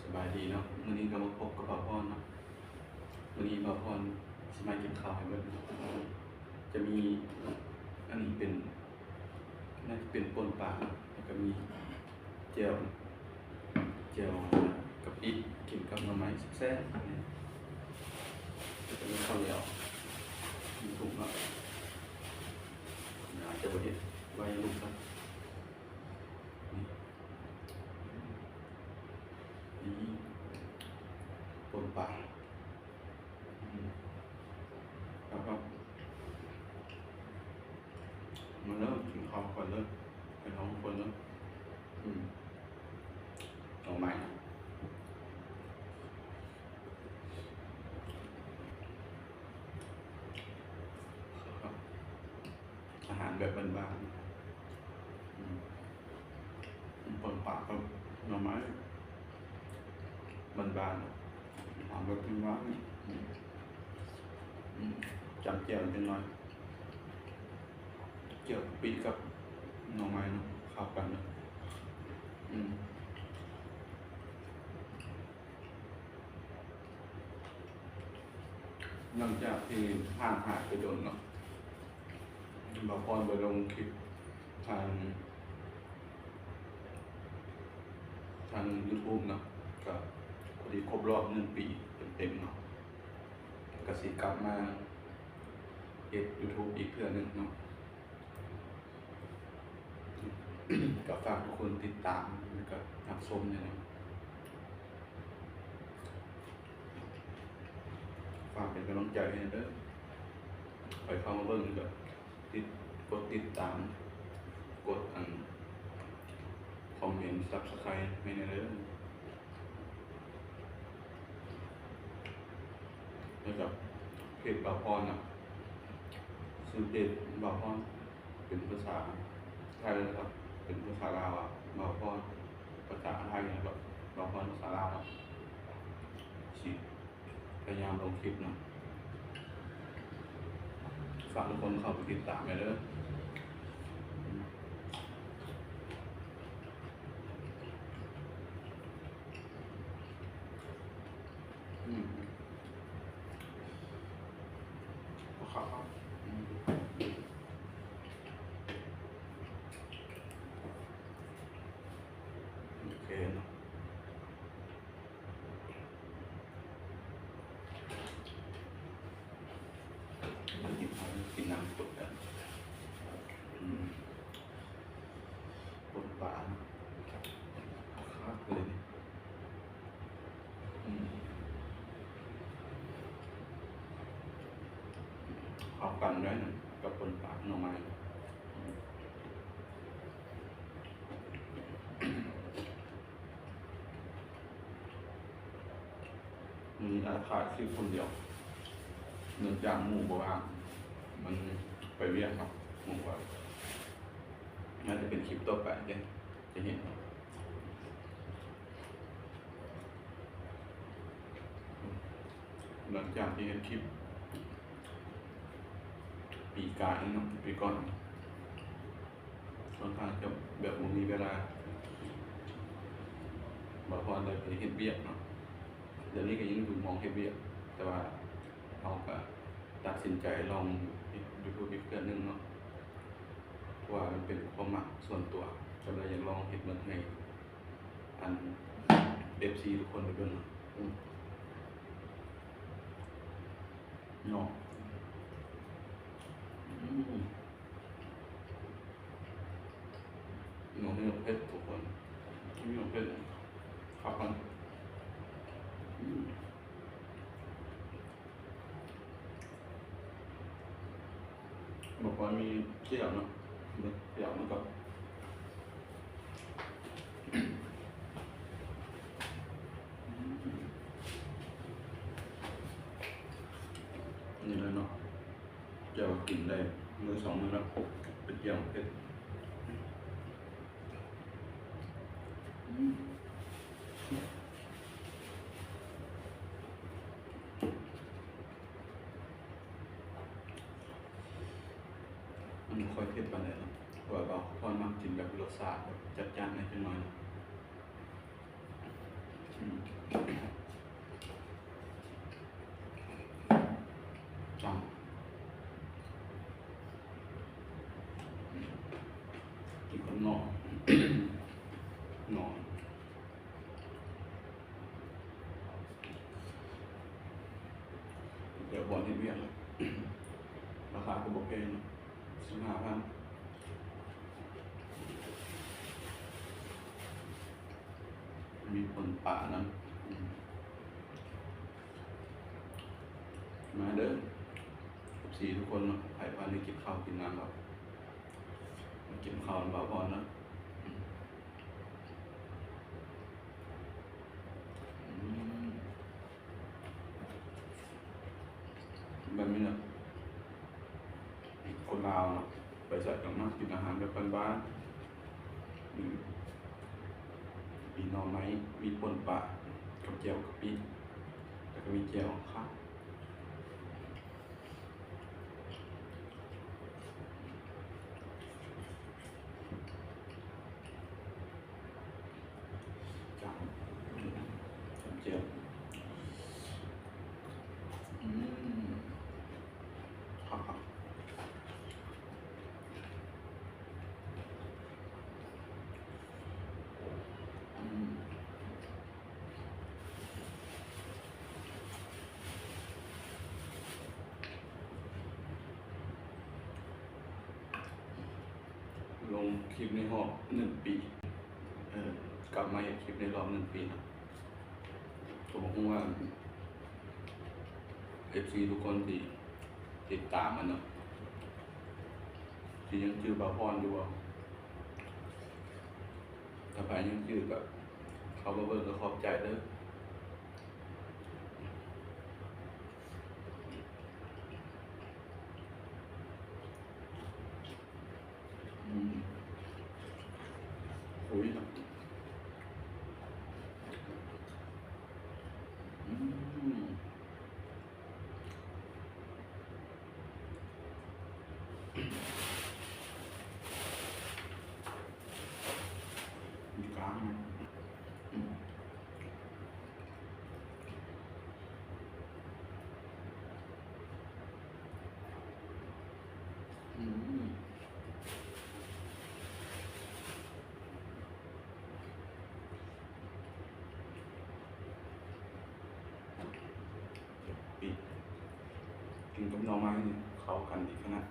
ສະບາຍດີເນາະ, ມື້ນີ້ກໍມາພົບກັບບ່າວພອນເນາະ. ມື້ນີ້ບ່າວພອນຊິມາກິນເຂົ້າໃຫ້ເບິ່ງ. ຈະມີ ອັນນີ້ເປັນ ໜ້າຈະເປັນປົ່ນປາເນາະ, ແລ້ວກໍມີແຈ່ວ ແຈ່ວກະປິ ກິນກັບໜໍ່ໄມ້ແຊບໆ. ແລ້ວກໍມີເຂົ້າໜຽວ ມີທຸງເນາະ, ອາດຈະບໍ່ເຮັດໄວ້ລຸກເນາະ. ນີ້ ອືມ ປົ່ນປາ ອືມ ແລ້ວກໍ ມາເດີ ກິນເຂົ້າກ່ອນເດີ ເປັນຫ້ອງຄົນເດີ. ອືມ ໜໍ່ໄມ້ ອາຫານແບບບ້ານໆ ອືມ ປົ່ນປາກັບໜໍ່ໄມ້ບ້ານໆ ອາຫານແບບບ້ານໆ ອືມ ຈ້ຳແຈ່ວຈັກໜ້ອຍ ແຈ່ວກະປິກັບໜໍ່ໄມ້ເນາະ ເຂົ້າກັນເນາະ ອືມ. ຫຼັງຈາກທີ່ຫ່າງຫາຍໄປດົນເນາະ ບ່າວພອນບໍ່ໄດ້ລົງຄລິບທາງ ທາງຢູທູບເນາະ ກໍພໍດີຄົບຮອບໜຶ່ງປີເຕັມໆເນາະ, ກໍຊິກັບມາເຮັດຢູທູບອີກເທື່ອໜຶ່ງເນາະ. ກໍຝາກທຸກຄົນຕິດຕາມ ແລ້ວກໍຮັບຊົມແດ່ເນາະ, ຝາກເປັນກຳລັງໃຈໃຫ້ແດ່ເດີ. ໃຜເຂົ້າມາເບິ່ງກໍຕິດ ກົດຕິດຕາມ ກົດອັນ ຄອມເມັນ ຊັບສະໄຄຣບ໌ ໃຫ້ແດ່ເດີ. ແລ້ວກໍເພຈບ່າວພອນນະ ຊື່ເພຈບ່າວພອນ ເປັນພາສາໄທ ແລ້ວກໍເປັນພາສາລາວ ບ່າວພອນພາສາໄທ ແລ້ວກໍບ່າວພອນພາສາລາວ ຊິພະຍາຍາມລົງຄລິບນະ. ຝາກທຸກຄົນເຂົ້າໄປຕິດຕາມແດ່ເດີ. ອືມ ຂອບຄຸນ ອືມ ໂອເຄເນາະ. ກິນ ກິນນ້ຳກົດກັນ ອືມ ປົນປາ ຄັກເລີຍ ອືມ ເຂົ້າກັນໄດ້ນະ ກັບປົນປາໜໍ່ໄມ້ ອືມ. ມື້ນີ້ອາດຖ່າຍຄລິບຄົນດຽວ ເນື່ອງຈາກໝູ່ບໍ່ວ່າງ ມັນໄປວຽກເນາະ ໝູ່ວ່າງ ໜ້າຈະເປັນຄລິບຕໍ່ໄປເດ້ ຈະເຫັນເນາະ. ຫຼັງຈາກທີ່ເຮັດຄລິບປີກາຍເນາະ ປີກ່ອນ ຂ້ອນຂ້າງຈະແບບບໍ່ມີເວລາ ບໍ່ພໍໄດ້ໄປເຮັດວຽກເນາະ. ດຽວນີ້ກໍຍັງຢູ່ໝ່ອງເຮັດວຽກ ແຕ່ວ່າເຮົາກໍຕັດສິນໃຈລອງເຮັດຢູທູບອີກເທື່ອໜຶ່ງເນາະ ເພາະວ່າມັນເປັນຄວາມມັກສ່ວນຕົວ ກໍເລີຍຢາກລອງເຮັດເບິ່ງໃຫ້ ອັນ ເອັຟຊີ ທຸກຄົນໄດ້ເບິ່ງເນາະ ເນາະ ອືມ ເນາະ ເຜັດທຸກຄົນ ເຜັດ ຄັກມັນ ອືມ. ບາງຄົນມີເຈ້ວເນາະ ເຈ້ວມັນກໍ ນີ້ແຫຼະເນາະ ເຈົ້າກິນໄດ້ມື້ສອງມື້ແລ້ວ ເປັນເຈ້ວເຜັດ ອືມ. ມັນບໍ່ຄ່ອຍເຜັດປານໃດເນາະ ເພາະວ່າບ່າວພອນມັກກິນແບບລົດຊາດແບບຈັດຈ້ານແດ່ຈັກໜ້ອຍເນາະ ອືມ. ບ່ອນເຮັດວຽກ ລາຄາກໍບໍ່ແພງເນາະ ສິບຫ້າພັນ ມີປົ່ນປານຳ ອືມ ມາເດີ ເອັຟຊີ ທຸກຄົນເນາະ ໃຜພາກັນກິນເຂົ້າກິນນ້ຳ ມາກິນເຂົ້ານຳບ່າວພອນເນາະ ອືມ. ແບບນີ້ນະ ຄົນລາວນະ ໄປໃສກໍມັກກິນອາຫານແບບບ້ານໆ ອືມ ມີໜໍ່ໄມ້ ມີປົ່ນປາ ກັບແຈ່ວກະປິ ແລ້ວກໍມີແຈ່ວຂາວ. ຈ້ຳ ຈ້ຳແຈ່ວ ອືມ ຄັກໆ ອືມ. ລົງຄລິບໃນຮອບໜຶ່ງປີ ເອີ ກັບມາເຮັດຄລິບໃນຮອບໜຶ່ງປີນະ ກໍບໍ່ຮູ້ວ່າ ເອັຟຊີ ທຸກຄົນທີ່ຕິດຕາມມັນເນາະ ຊິຍັງຈື່ບ່າວພອນຢູ່ບໍ່? ຖ້າໃຜຍັງຈື່ກໍເຂົ້າມາເບິ່ງກໍຂອບໃຈເດີ. ອືມ ໂອ້ຍ ອືມ. ມີກ້າງ ອືມ ອືມ. ກິນກັບໜໍ່ໄມ້ນີ້ເຂົ້າກັນດີຂະໜາດ.